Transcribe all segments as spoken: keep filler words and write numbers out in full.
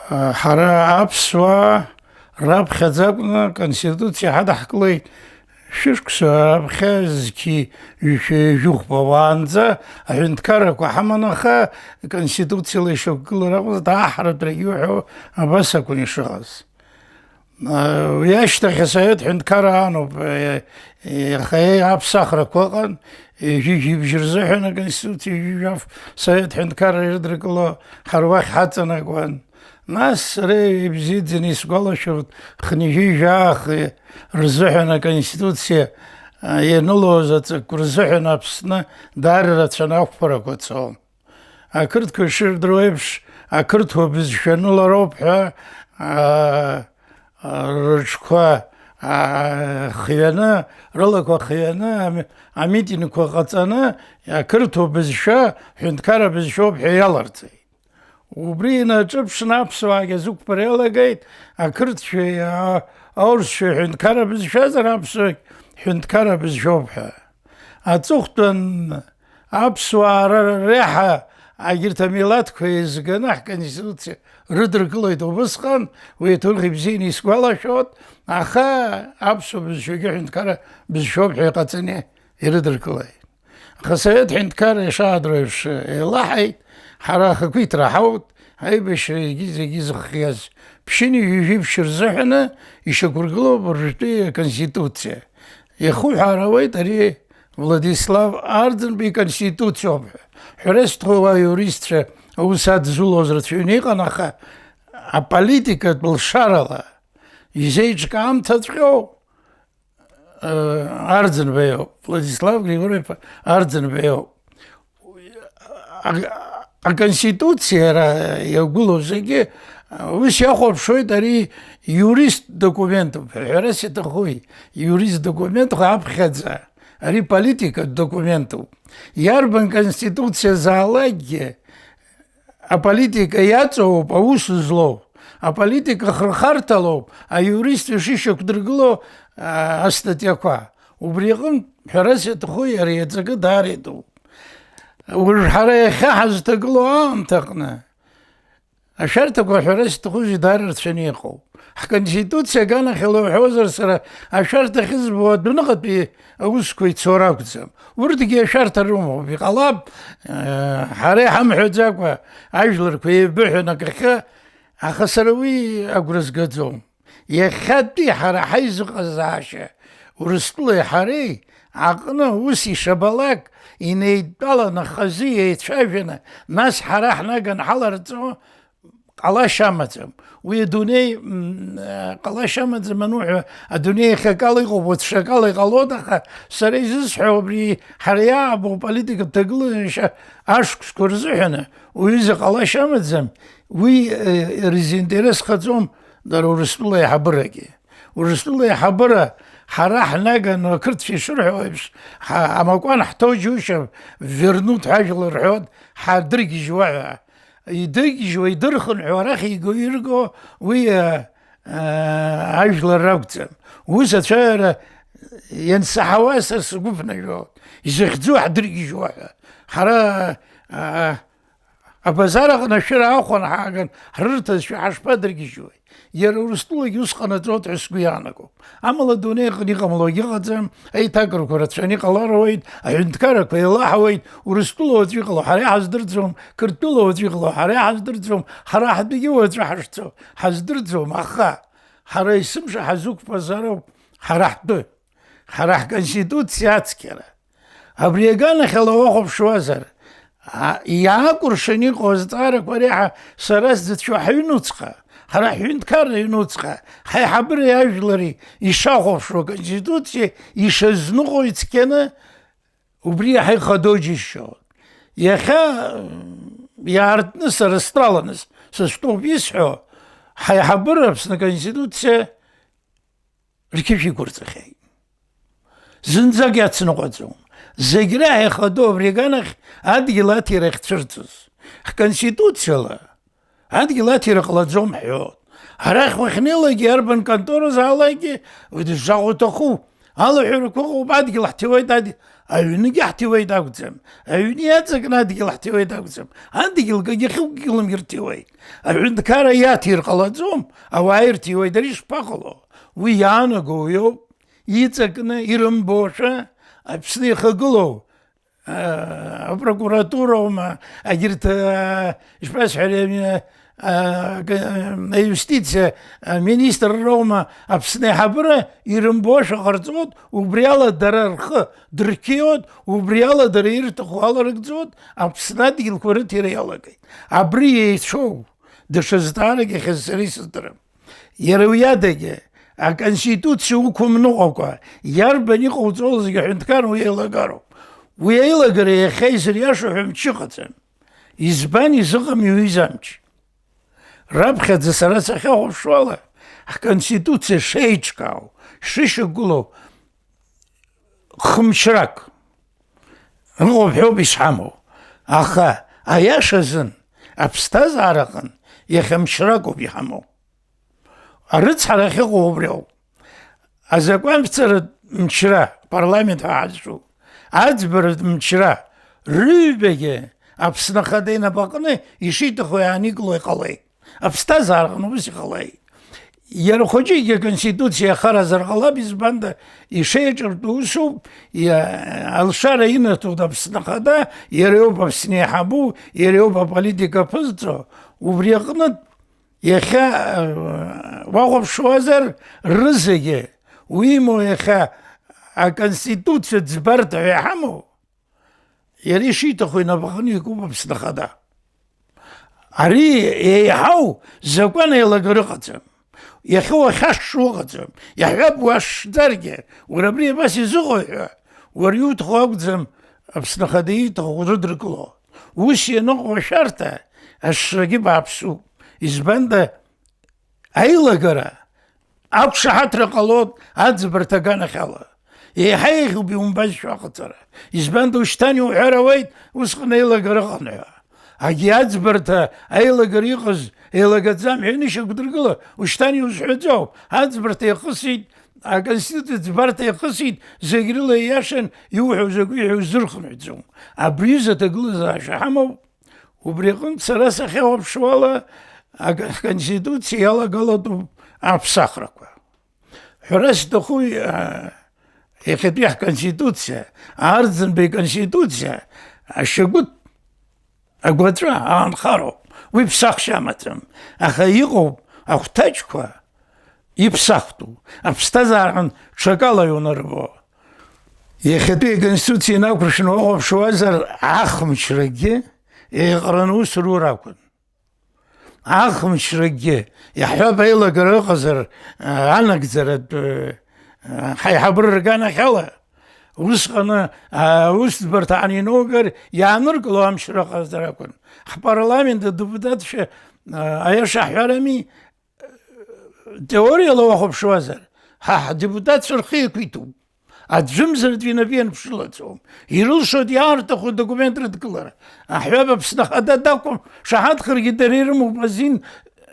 Ҳара аԥсуаа раԥхьаӡа акәны Конституциа ҳадаҳкылеит. Шәышықәса раԥхьа зқьи жәшәи жәохәба уаанӡа аҳәынҭқаррақәа ҳаман, аха Конституциала ишьақәгылара акәзар, аҳаратәрагьы уҳәо абас акәын ишыҟаз. Уи ашьҭахь асовет ҳәынҭқарра аануп, иаха аԥсахрақәа ыҟан, ҩажәи жәибжь рзыҳәан аконституциа, ҩажәи жәаф совет ҳәынҭқарра ирыдыркыло ҳара уахь ҳаҵанакуан. Нас сара ибзиаӡаны исгәалашәоит, хынҩажәи жәаха рзыҳәан аконституциа ианылоз аҵакқәа рзыҳәан Аԥсны даара рацәаны ақәԥарақәа цон. Ақырҭқәа ишырдыруа еиԥш, ақырҭуа бызшәа анылароуп ҳәа, аа, рыҽқәа, аа, хҩаны, рылақәа хҩаны, ами-, амитингқәа ҟаҵаны, ақырҭуа бызшәа ҳәынҭқарра бызшәоуп ҳәа иаларҵеит. Убри инаҿыԥшны аԥсуаагьы азықәԥара иалагеит, ақырҭшәеи, аа, аурысшәеи ҳәынҭқарра бызшәазар, аԥсуагь ҳәынҭқарра бызшәоуп ҳәа. Аҵыхәтәан аԥсуаа ра-, реиҳа агьырҭ амилаҭқәа еизганы ҳконституциа рыдыркылоит убысҟан, уи аҭоурых ибзианы исгәалашәоит, аха аԥсуа бызшәагьы аҳәынҭқарра бызшәоуп ҳәа иҟаҵаны ирыдыркылеит. Аха асовет ҳәынҭқарра ишаадыруа еиԥш еилаҳаит, ҳара ахақәиҭра ҳауит, аибашьра егьи зегьы зыхиаз ԥшьынҩажәи жәибжь рзыҳәаны ишьақәыргылоуп уажәтәи аконституциа. Ихуҳәаар ауеит, ари Владислав Арӡынба иконституциоуп ҳәа. Ҳәарас иҭаху ауаа иуристцәа аус адзулоз рацәаҩны иҟан, аха аполитикатә лшарала изеиҿкаамҭаҵәҟьоу, э, Арӡынба иоуп, Владислав Григорьевич Арӡынба иоуп. А-, аконституциа иара иагәылоу зегьы, ус иахәаԥшуеит, ари иурист документуп ҳәа. Ҳәарас иаҭахуи, иурист документуп аԥхьаӡа, ари политикатә документуп. Иарбан конституциазаалакгьы аполитика иаҵоуп аус злоу, аполитика хырхарҭалоуп аиурист ишышьақәдыргыло, а, астатиақәа. Убри аҟынтә, ҳәарас иаҭаху, иара иаҵакы даара итәуп. Уажә ҳара иахьа ҳазҭагылоу аамҭаҟны ашәарҭақәа ҳәарас иаҭахузеи даара рацәаны иҟоуп. Ҳконституциа аганахьала уҳәозар, сара ашәарҭа ахьызбо адәныҟатәи аусқәа ицо ракәӡам. Урҭгьы ашәарҭа рымоуп. Иҟалап, э, ҳара иҳамҳәаӡакәа ажәларқәа еибыҳәан акахьы, аха сара уи агәра згаӡом. Иахьатәи ҳара ҳаизыҟазаашьа Урыстәылеи ҳареи аҟны ус ишабалак инеидтәаланы хазы еицәажәаны, нас ҳара ҳнаган ҳаларҵо ҟалашьа амаӡам. Уи адунеи, м, ҟалашьа амаӡам ануҳәа, адунеи иахьакала иҟоуп, уаҵәшакала иҟалоит, аха сара изысҳәо убри ҳара иаабо аполитикатә ҭагылазаашьа ашықәсқәа рзыҳәаны уҩыза ҟалашьа амаӡам, уи, э, рзинтерес хаӡом дара Урыстәыла аиҳабырагьы. Урыстәыла аиҳабыра ҳара ҳнаганы, ақырҭцәа ишырҳәо еиԥш, ҳа-, амакәан ҳҭоу џьушьап, вернут ҳәа ажәлар рҳәоит, ҳадыргьежьуа ҳәа. Идыргьежьуа, идырхынҳәуа, арахь иго-, ирго уи, а, а, ажәлар ракәӡам. Ус ацәажәара иансаҳауа са сгәы ԥнажәоит. Изахьӡу ҳдыргьежьуа ҳәа. Ҳара, а, абазар аҟны ашәыра аахәаны ҳааган, ҳрырҭазшәа ҳашԥадыргьежьуеи? Иара Урыстәылагьы ус ҟанаҵоит ҳәа сгәы иаанагом. Амала адунеи аҟны иҟамлогьы ыҟаӡам, аиҭакрақәа рацәаны иҟалар ауеит, аҳәынҭқаррақәа еилаҳауеит, Урыстәыла уаҵәы иҟало ҳара иҳаздырӡом, Қырҭтәыла уаҵәы иҟало ҳара иҳаздырӡом, ҳара ҳтәгьы уаҵәы ҳашцо ҳаздырӡом, аха ҳара есымша ҳазықәԥазароуп ҳара ҳтәы, ҳара ҳконституциа ацқьара. Абри аганахьала уахәаԥшуазар, а, иаакәыршаны иҟоу азҵаарақәа реиҳа сара сзыцәшәо ҳаҩнуҵҟа, ҳара ҳҳәынҭқарра аҩнуҵҟа, ҳаиҳабыреи ажәлари ишахәаԥшуа аконституциа ишазныҟәо ицқьаны, убри иаҳа ихадоу џьысшьоит. Иахьа, м, иаартны сара стәаланы с-, сызтәоуп исҳәо, ҳаиҳабыра Аԥсны Аконституциа рқьышә иқәырҵахьеит. Зынӡак иацныҟәаӡом. Зегь реиҳа ихадоу абри аганахь адгьыл аҭира ахьцәырҵыз. Ҳконституциала адгьыл аҭира ҟалаӡом ҳҳәоит. Арахь уахьнеилакгьы, арбан конторазаалакгьы, уи дызҿаҟәа уҭаху, Алаҳәарақәа ыҟоуп, адгьыл ҳҭиуеит, адгьыл, аҩнгьы ҳҭиуеит акәӡам, аҩны иаҵакны адгьыл ҳҭиуеит акәӡам, адгьыл кагьы хьыкәгьы лымгьы рҭиуеит. Аҳәынҭқарра иаҭир ҟалаӡом, ауаа ирҭиуеит, ари шԥаҟало? Уи иаанаго уиоуп, иҵакны, ирымбошәа, Аԥсны ихагылоу, аа, апрокуратуроума, агьырҭ, аа, ишԥасҳәари, аа, га-, аиустициа аминистрроума Аԥсны аиҳабыра ирымбошәа ҟарҵоит, убри ала дара рхы дырқьиоит, убри ала дара ирҭаху аларыгӡоит, Аԥсны адгьылқәа рыҭира иалагеит. Абри еицәоу даҽа зҵаарак иахьа сара исыздырам. Иара уи адагьы, аконституциа уқәымныҟәакәа, иарбан иҟауҵо зегьы аҳәынҭқар уи еилагароуп. Уи аилагара иахьа изыриашо ҳәа мчы ыҟаӡам. Избан изыҟам иҩыза амч? Раԥхьаӡа сара сахьахәаԥшуала, ҳконституциа шеиҿкаау, шышьақәгылоу хымчрак ыҟоуп ҳәоуп ишҳамоу. Аха аиашазын, аԥсҭазаараҟын иахьа мчракоуп иҳамоу. Арыцҳара ахьыҟоу убри ауп. Азакәанԥҵаратә мчра, парламент ҳәа ҳазҿу, аӡбаратә мчра, рыҩбагьы Аԥсны Ахада инапаҟны ишиҭаху иааникыло иҟалеит. Аԥсҭазаараҟны ус иҟалеит. Иара хәыҷыкгьы аконституциа иахаразар ҟалап, избанда, ишеиҿартәу усуп, иа-, алшара инаҭоит Аԥсны Ахада, иара иоуп Аԥсны иаҳабу, иара иоуп аполитика аԥызҵо, убри аҟнытә Иахьа, э, уахәаԥшуазар, рызегьы, уимоу иахьа аконституциа ӡбарҭа ҳәа иҳамоу, иара ишиҭаху инапаҟны икуп Аԥсны Ахада. Ари еиҳау закәан еилагара ыҟаӡам. Иахьа уахьашшу ыҟаӡам. Иаҳҳәап, уашшӡаргьы, уара абри абас изыҟоу ҳәа, уара иуҭаху акәӡам Аԥсны Ахада ииҭаху урыдыркыло. Ус ианыҟоу ашәарҭа, ашшрагьы бааԥсуп. Избанда, аилагара, ақәшаҳаҭра ҟалоит аӡбарҭа аганахьала. Еиҳа еиӷьуп иумбазшәа аҟаҵара. Избанда, ушьҭан иуҳәар ауеит, усҟан аилагара ыҟан ҳәа. Агьи аӡбарҭа аилагара иҟаз еилагаӡам ҳәа инышьақәдыргыла, ушьҭан иузҳәаӡом. Аӡбарҭа иахысит, аконституциа ӡбарҭа иахысит, зегь рыла ииашан, иуҳәо закәи ҳәа узырхынҳәӡом. Абри изы аҭагылазаашьа ҳамоуп. Убри аҟынтә сара сахьахәаԥшуала, ак-, ҳконституциа иалагалатәуп аԥсахрақәа. Ҳәара сҭаху, а, иахьатәи ҳконституциа, Арӡынба иконституциа ашьагәыҭ агәаҵәа аанхароуп. Уи ԥсахшьа амаӡам. Аха иҟоуп ахәҭаҷқәа иԥсахтәу, аԥсҭазаараҟны ҽакала иунарбо. Иахьатәи аконституциа инақәыршәны уахәаԥшуазар, ахымчрагьы еиҟараны ус рур акәын. Ахымчрагьы, иаҳҳәап, аилагара ыҟазар, а, анагӡаратә, а, ҳаиҳабыра рганахьала, усҟаны, а, аусӡбарҭа ан инаугар, иааныркыло амчра ыҟазар акәын. Ҳпарламент адепутатцәа, а, аиаша ҳҳәарами, теориала уахәаԥшуазар, ҳа ҳдепутатцәа рхы иақәиҭуп. Аӡәымзаратәы инапы ианԥшылаӡом. Ирылшоит иаарҭаху документ рыдкылара. Аҳәап, Аԥсны Ахада дақәым, шаҳаҭхаргьы дара ирымоуп азин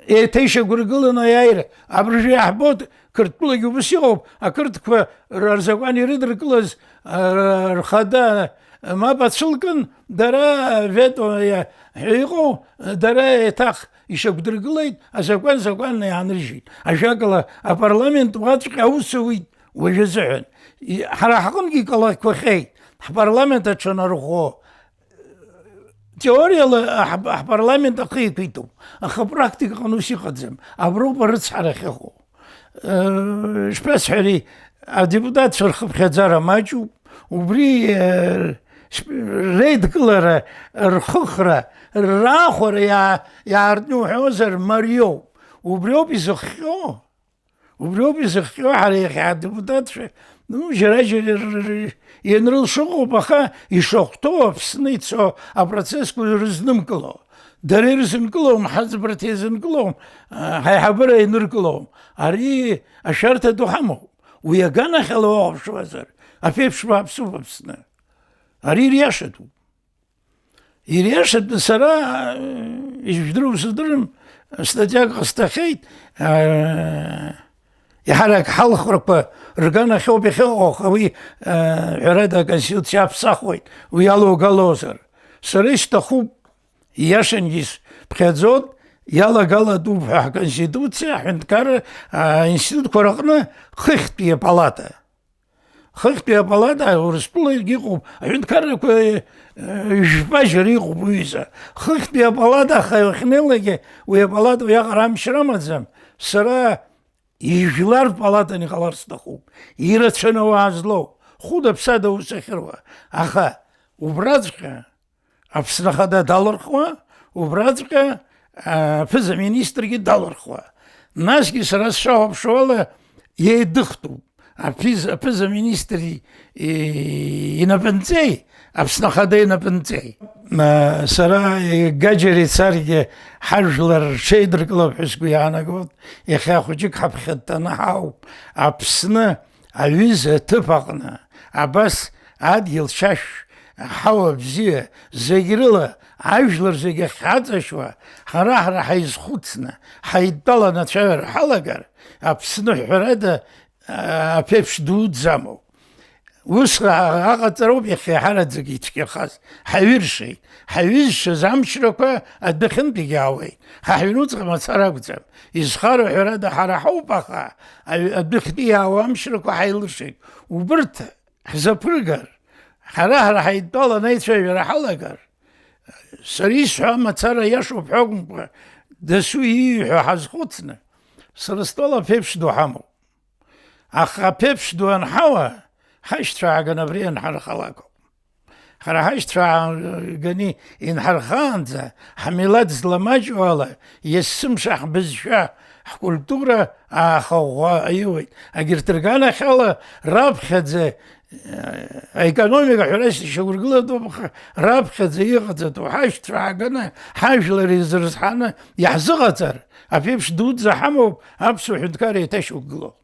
еиҭа ишьақәыргыланы аиааира. Абыржәы иаҳбоит, Қырҭтәылагьы убас иҟоуп, ақырҭқәа р-, рзакәан ирыдыркылаз, а, р-, рхада мап ацәылкын, дара вето иа-, ҳәа иҟоу, дара еиҭах ишьақәдыргылеит, азакәан закәанны иаанрыжьит. Ажәакала, апарламент уаҵәҟьа аус ауит уажәы азыҳәан. И-, ҳара ҳҟынгьы иҟалақәахьеит, ҳпарламент аҽанарӷәӷәо. Теориала ҳп-, ҳпарламент ахы иқәиҭуп, аха апрактикаҟны ус иҟаӡам. Аброуп арыцҳара ахьыҟоу. Э, ишԥасҳәари, адепутатцәа рхыԥхьаӡара маҷуп, убри, э, ш-, реидкылара, рхыхра, раахәара иаа-, иаартны уҳәозар, мариоуп. Убриоуп изыхҟьо. Убриоуп изыхҟьо, ҳара иахьа адепутатцәа, ну, џьара-џьара р-, р-, ианрылшо ыҟоуп, аха ишахәҭоу Аԥсны ицо апроцессқәа рызнымкыло. Дара ирзынкылом, ҳаӡбарҭа иазынкылом, а, ҳаиҳабыра ианыркылом. Ари ашәарҭа ду ҳамоуп. Уи аганахьала уахәаԥшуазар, аԥеиԥш бааԥсуп Аԥсны. Ари ириашатәуп. Ириашатәны сара, э, ижәдыруа сыздырам, статиак ҟасҵахьеит, э, Еиҳарак ҳалхрақәа рганахьоуп иахьыҟоу, аха уи, э, ҳәарада, аконституциа аԥсахуеит, уи алоугалозар. Сара исҭахуп, ииашангьы сԥхьаӡоит, иалагалатәуп ҳәа ҳконституциа, аҳәынҭқарра, аинститутқәа рҟны хыхьтәи апалата. Хыхьтәи апалата Урыстәылагьы иҟоуп, аҳәынҭқаррақәа, э, жәпа-жьара иҟоуп уҩыза. Хыхьтәи апалата аха уахьнеилакгьы уи апалата уиаҟара амчра амаӡам. Сара ижәлар палатан иҟалар сҭахуп, ирацәаны ауаа злоу, хәыда-ԥсада аус ахьыруа. Аха убраҵәҟьа Аԥсны Ахада далырхуа, убраҵәҟьа, а, аԥыза-министргьы далырхуа. Насгьы сара сшахәаԥшуала, еидыхтәуп. Аԥиз-, аԥыза-министр и-, и-, инапынҵеи, Аԥсны Ахада инапынҵеи. Ма, сара, е, Гаџьара ицаргьы ҳажәлар рҽеидыркылап ҳәа сгәы иаанагоит. Иахьа хәыҷык ҳаԥхьа дтәаны ҳаауп. Аԥсны аҩыза аҭыԥ аҟны, абас адгьыл шьашә, аҳауа бзиа, зегь рыла, ажәлар зегь ахьаҵашьуа, ҳара-ҳара ҳаизхәыцны, ҳаидтәаланы ацәажәара ҳалагар, Аԥсны ҳәарада, а, аԥеиԥш дуӡӡа амоуп. Ус аҟаҵароуп иахьа иаҳараӡак ицәгьахаз. Ҳаҩыршеит. Ҳаҩызшаз амчрақәа адәахьынтәигьы аауеит. Ҳа ҳҩнуҵҟа мацара акәӡам. Изхароу ҳәарада ҳара ҳауп, аха аҩ-, адәахьтәи иаауа амчрақәа ҳаилыршеит. Убырҭ ҳзаԥыргар, ҳара-ҳара ҳаидтәалан аицәажәара ҳалагар, сара исҳәо амацара иашоуп ҳәа акәымкәа, дасу ииҳәо ҳазхәыцны, сара стәала аԥеиԥш ду ҳамоуп. Аха аԥеиԥш ду анҳауа, ҳашьцәа ааганы абри ианҳархалак ауп. Ҳара ҳашьцәа ааганы инҳархаанӡа, ҳмилаҭ зламаҷу ала, есымша ҳбызшәа, ҳкультура аахаӷәӷәа аиуеит. Егьырҭ рганахьала раԥхьаӡа, э, аекономика ҳәара ишьақәыргылатәуп, аха раԥхьаӡа иҟаҵатәу ҳашьцәа ааганы ҳажәлар изырзҳаны иаҳзыҟаҵар, аԥеиԥш дуӡӡа ҳамоуп аԥсуа ҳәынҭқарра еиҭашьақәгылоу.